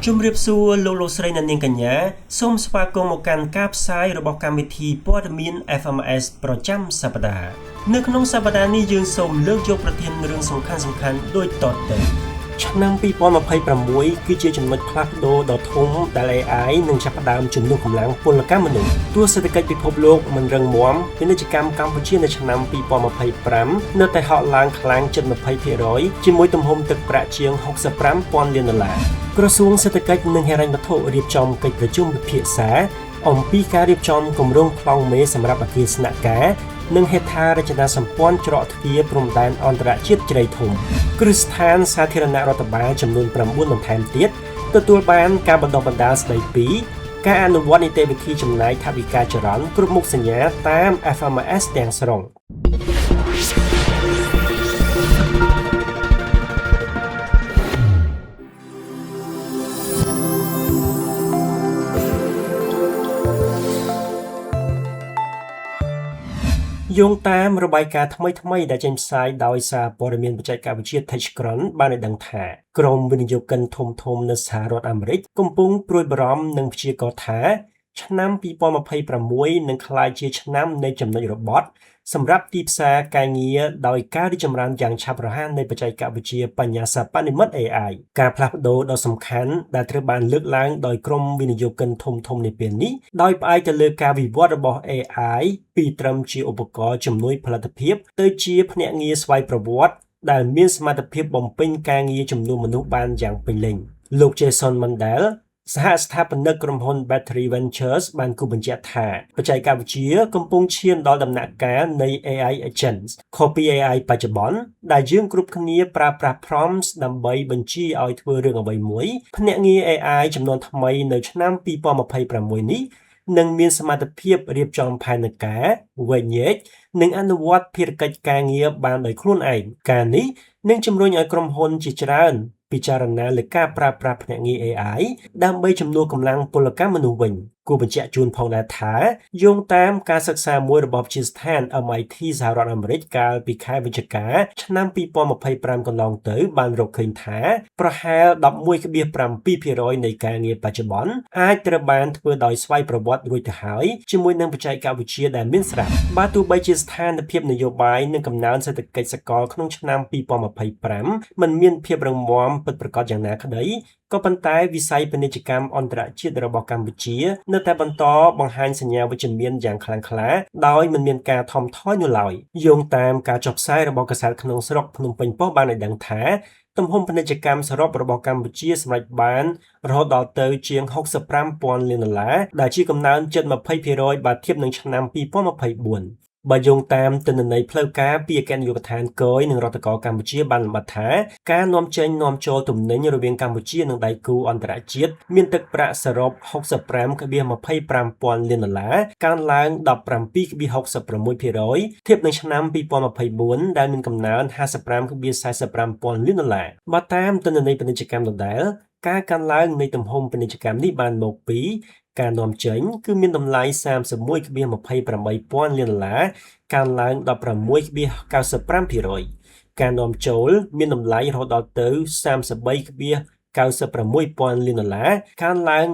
ជំរាបសួរលោកលោកស្រីអ្នកនាងកញ្ញាសូមស្វាគមន៍មកកាន់ការផ្សាយរបស់កម្មវិធីព័ត៌មាន FMS ប្រចាំសប្តាហ៍នៅក្នុងសប្តាហ៍នេះយើងសូមលើកយកប្រធានរឿងសំខាន់ៗដូចតទៅឆ្នាំ2026គឺជាចំណុចផ្លាស់ប្ដូរដ៏ធំដែល AI នឹងចាប់ផ្ដើមជំនួសកម្លាំងពលកម្មមនុស្សទោះសេដ្ឋកិច្ចពិភពលោកមិនរឹងមាំពាណិជ្ជកម្មកម្ពុជានៅឆ្នាំ2025នៅតែហក់ឡើងខ្លាំងជិត20%ជាមួយទំហំទឹកប្រាក់ជាង65,000លានដុល្លារក្រសួងសេដ្ឋកិច្ចនិងហិរញ្ញវត្ថុរៀបចំកិច្ចប្រជុំពិភាក្សាអំពីការរៀបចំគម្រោងប្លង់មេសម្រាប់អគារស្នាក់ការនិងហេដ្ឋារចនាសម្ព័ន្ធច្រកទ្វារព្រំដែនអន្តរជាតិជ្រៃធំគ្រឹះស្ថានសាធារណរដ្ឋបាលចំនួន9បន្ថែមទៀតទទួលបានការបណ្ដុះបណ្ដាលស្ដីពីការអនុវត្តនីតិវិធីចំណាយថវិកាចរន្តគ្រប់មុខសញ្ញាតាម FMS ទាំងស្រុងយោងតាមរបាយការណ៍ថ្មីៗដែលចេញផ្សាយដោយសារព័ត៌មានបច្ចេកវិទ្យា TechCrunch បានឲ្យដឹងថាក្រុមវិនិយោគិនធំៗនៅសហរដ្ឋអាមេរិកកំពុងព្រួយបារម្ភនិងព្យាករណ៍ថាឆ្នាំ2026នឹងក្លាយជាឆ្នាំនៃចំណុចរបត់សម្រាប់ទីផ្សារការងារដោយការរីកចម្រើនយ៉ាងឆាប់រហ័សនៃបច្ចេកវិទ្យាបញ្ញាសិប្បនិម្មិត AI ការផ្លាស់ប្ដូរដ៏សំខាន់ដែលត្រូវបានលើកឡើងដោយក្រុមវិនិយោគិនធំៗនាពេលនេះដោយផ្អែកទៅលើការវិវត្តរបស់ AI ពីត្រឹមជាឧបករណ៍ជំនួយផលិតភាពទៅជាភ្នាក់ងារស្វ័យប្រវត្តិដែលមានសមត្ថភាពបំពេញការងារជំនួសមនុស្សបានយ៉ាងពេញលេញលោក Jason Mandel សហស្ថាបនិកក្រុមហ៊ុន Battery Ventures បានគូសបញ្ជាក់ថាបច្ចេកវិទ្យាកំពុងឈានដល់ដំណាក់កាលនៃ AI agents ខុសពី AI បច្ចុប្បន្នដែលយើងគ្រប់គ្នាប្រើប្រាស់ prompts ដើម្បីបញ្ជាឲ្យធ្វើរឿងអ្វីមួយភ្នាក់ងារ AI ចំនួនថ្មីនៅឆ្នាំ2026នេះនឹងមានសមត្ថភាពរៀបចំផែនការវែកញែកនិងអនុវត្តភារកិច្ចការងារបានដោយខ្លួនឯងការនេះនឹងជំរុញឲ្យក្រុមហ៊ុនជាច្រើនពិចារណាលើការប្រើប្រាស់ភ្នាក់ងារ AI ដើម្បីជំនួសកម្លាំងពលកម្មមនុស្សវិញគួរបញ្ជាក់ជូនផងដែរថាយោងតាមការសិក្សាមួយរបស់វិទ្យាស្ថាន MIT សហរដ្ឋអាមេរិកកាលពីខែវិច្ឆិកាឆ្នាំ2025កន្លងទៅបានរកឃើញថាប្រហែល 11.7% នៃការងារបច្ចុប្បន្នអាចត្រូវបានធ្វើដោយស្វ័យប្រវត្តិរួចទៅហើយជាមួយនឹងបច្ចេកវិទ្យាដែលមានស្រាប់បើទោះបីជាស្ថានភាពនយោបាយនិងកំណើនសេដ្ឋកិច្ចសកលក្នុងឆ្នាំ2025មិនមានភាពរឹងមាំពិតប្រាកដយ៉ាងណាក្តីក៏ប៉ុន្តែវិស័យពាណិជ្ជកម្មអន្តរជាតិរបស់កម្ពុជានៅតែបន្តបង្ហាញសញ្ញាវិជ្ជមានយ៉ាងខ្លាំងក្លាដោយមិនមានការថមថយនោះឡើយយោងតាមការចុះផ្សាយរបស់កាសែតក្នុងស្រុកភ្នំពេញប៉ុស្តិ៍បានឲ្យដឹងថាទំហំពាណិជ្ជកម្មសរុបរបស់កម្ពុជាសម្រេចបានរហូតដល់ទៅជាង65,000លានដុល្លារដែលជាកំណើនជិត20%បើធៀបនឹងឆ្នាំ2024បើយោងតាមទិន្នន័យផ្លូវការពីអគ្គនាយកដ្ឋានគយនិងរដ្ឋាករកម្ពុជាបានលម្អិតថាការនាំចេញនាំចូលទំនិញរវាងកម្ពុជានិងដៃគូអន្តរជាតិមានទឹកប្រាក់សរុប 65.25 ពាន់លានដុល្លារកើនឡើង 17.66% ធៀបនឹងឆ្នាំ2024ដែលមានកំណើន 55.45 ពាន់លានដុល្លារបើតាមទិន្នន័យពាណិជ្ជកម្មដដែលការកើនឡើងនៃទំហំពាណិជ្ជកម្មនេះបានមកពីការនាំចេញគឺមានតម្លៃ 31.28 ពាន់លានដុល្លារកើនឡើង 16.95% ការនាំចូលមានតម្លៃរហូតដល់ទៅ 33.96 ពាន់លានដុល្លារកើនឡើង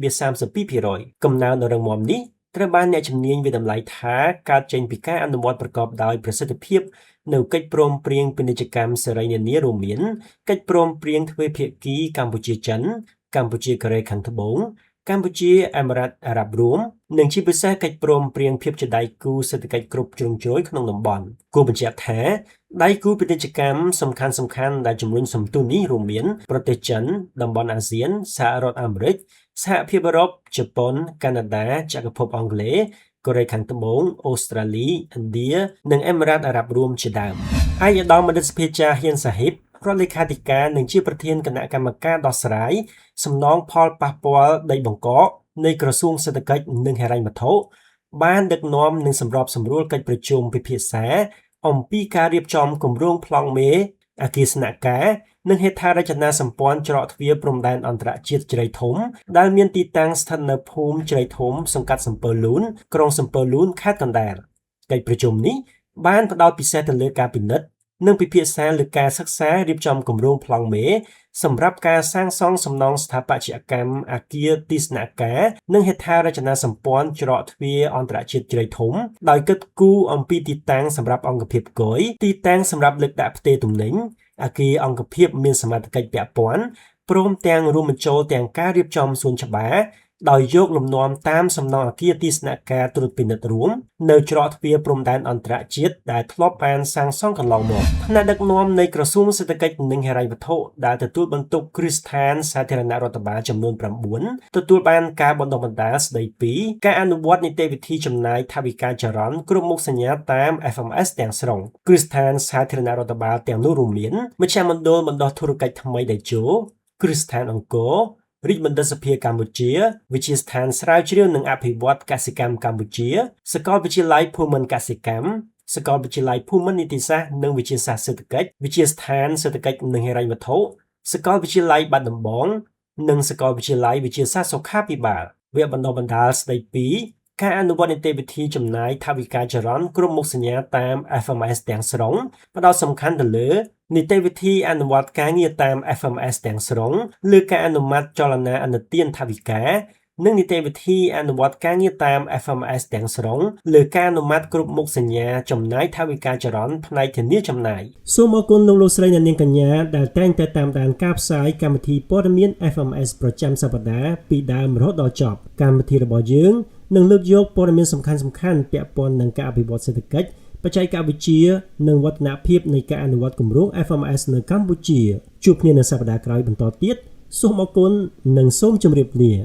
18.32% កំណើនដ៏រឹងមាំនេះត្រូវបានអ្នកជំនាញវាយតម្លៃថាកើតចេញពីការអនុវត្តប្រកបដោយប្រសិទ្ធភាពនៅកិច្ចព្រមព្រៀងពាណិជ្ជកម្មសេរីនានារួមមានកិច្ចព្រមព្រៀងទ្វេភាគីកម្ពុជាចិនកម្ពុជាកូរ៉េខាងត្បូងកម្ពុជាអេមីរ៉ាតអារ៉ាប់រួមនិងជាពិសេសកិច្ចព្រមព្រៀងភាពជាដៃគូសេដ្ឋកិច្ចគ្រប់ជ្រុងជ្រោយក្នុងតំបន់គួរបញ្ជាក់ថាដៃគូពាណិជ្ជកម្មសំខាន់ៗដែលជំរុញសន្ទុះនេះរួមមានប្រទេសចិនតំបន់អាស៊ានសហរដ្ឋអាមេរិកសហភាពអឺរ៉ុបជប៉ុនកាណាដាចក្រភពអង់គ្លេសកូរ៉េខាងត្បូងអូស្ត្រាលីឥណ្ឌានិងអេមីរ៉ាតអារ៉ាប់រួមជាដើមឯកឧត្តមបណ្ឌិតសភាចារ្យហ៊ានសាហ៊ីបរដ្ឋលេខាធិការនិងជាប្រធានគណៈកម្មការដោះស្រាយសំណងផលប៉ះពាល់ដីបង្កកនៃក្រសួងសេដ្ឋកិច្ចនិងហិរញ្ញវត្ថុបានដឹកនាំនិងសម្របសម្រួលកិច្ចប្រជុំពិភាក្សាអំពីការរៀបចំគម្រោងប្លង់មេអគារស្នាក់ការនិងហេដ្ឋារចនាសម្ព័ន្ធច្រកទ្វារព្រំដែនអន្តរជាតិជ្រៃធំដែលមានទីតាំងស្ថិតនៅភូមិជ្រៃធំសង្កាត់សំពើលូនក្រុងសំពើលូនខេត្តកណ្ដាលកិច្ចប្រជុំនេះបានផ្ដោតពិសេសទៅលើការពិនិត្យ និងពិភាក្សាលើការសិក្សារៀបចំគម្រោងប្លង់មេសម្រាប់ការសាងសង់សំណង់ស្ថាបត្យកម្មអគារទីស្នាក់ការនិងហេដ្ឋារចនាសម្ព័ន្ធច្រកទ្វារអន្តរជាតិជ្រៃធំដោយគិតគូរអំពីទីតាំងសម្រាប់អង្គភាពគយទីតាំងសម្រាប់លើកដាក់ផ្ទេរទំនិញអគារអង្គភាពមានសមត្ថកិច្ចពាក់ព័ន្ធព្រមទាំងរួមបញ្ចូលទាំងការរៀបចំសួនច្បារដោយយកលំនាំតាមសំណង់អគារទីស្នាក់ការត្រួតពិនិត្យរួមនៅច្រកទ្វារព្រំដែនអន្តរជាតិដែលធ្លាប់បានសាងសង់កន្លងមកថ្នាក់ដឹកនាំនៃក្រសួងសេដ្ឋកិច្ចនិងហិរញ្ញវត្ថុដែលទទួលបន្ទុកគ្រឹះស្ថានសាធារណរដ្ឋបាលចំនួន9ទទួលបានការបណ្ដុះបណ្ដាលស្ដីពីការអនុវត្តនីតិវិធីចំណាយថវិកាចរន្តគ្រប់មុខសញ្ញាតាម FMS ទាំងស្រុងគ្រឹះស្ថានសាធារណរដ្ឋបាលទាំងនោះរួមមានមជ្ឈមណ្ឌលបណ្ដុះធុរកិច្ចថ្មីតេជោគ្រឹះស្ថានអង្គររាជបណ្ឌិត្យសភាកម្ពុជាវិទ្យាស្ថានស្រាវជ្រាវនិងអភិវឌ្ឍកសិកម្មកម្ពុជាសាកលវិទ្យាល័យភូមិន្ទកសិកម្មសាកលវិទ្យាល័យភូមិន្ទនីតិសាស្ត្រនិងវិទ្យាសាស្ត្រសេដ្ឋកិច្ចវិទ្យាស្ថានសេដ្ឋកិច្ចនិងហិរញ្ញវត្ថុសាកលវិទ្យាល័យបាត់ដំបងនិងសាកលវិទ្យាល័យវិទ្យាសាស្ត្រសុខាភិបាលវគ្គបណ្ដុះបណ្ដាលស្ដីពីការអនុវត្តនីតិវិធីចំណាយថវិកាចរន្តគ្រប់មុខសញ្ញាតាម FMS ទាំងស្រុងផ្ដោតសំខាន់ទៅលើនីតិវិធីអនុវត្តការងារតាម FMS ទាំងស្រុងលើការអនុម័តចលនាឥណទានថវិកានិងនីតិវិធីអនុវត្តការងារតាម FMS ទាំងស្រុងលើការអនុម័តគ្រប់មុខសញ្ញាចំណាយថវិកាចរន្តផ្នែកធានាចំណាយសូមអរគុណលោកលោកស្រីអ្នកនាងកញ្ញាដែលតែងតែតាមដានការផ្សាយកម្មវិធីព័ត៌មាន FMS ប្រចាំសប្តាហ៍ពីដើមរហូតដល់ចប់កម្មវិធីរបស់យើងនឹងលើកយកព័ត៌មានសំខាន់ៗពាក់ព័ន្ធនឹងការអភិវឌ្ឍសេដ្ឋកិច្ចបច្ចេកវិទ្យានិងវឌ្ឍនភាពនៃការអនុវត្តគម្រោង FMS នៅកម្ពុជាជួបគ្នានៅសប្តាហ៍ក្រោយបន្តទៀតសូមអរគុណនិងសូមជម្រាបលា។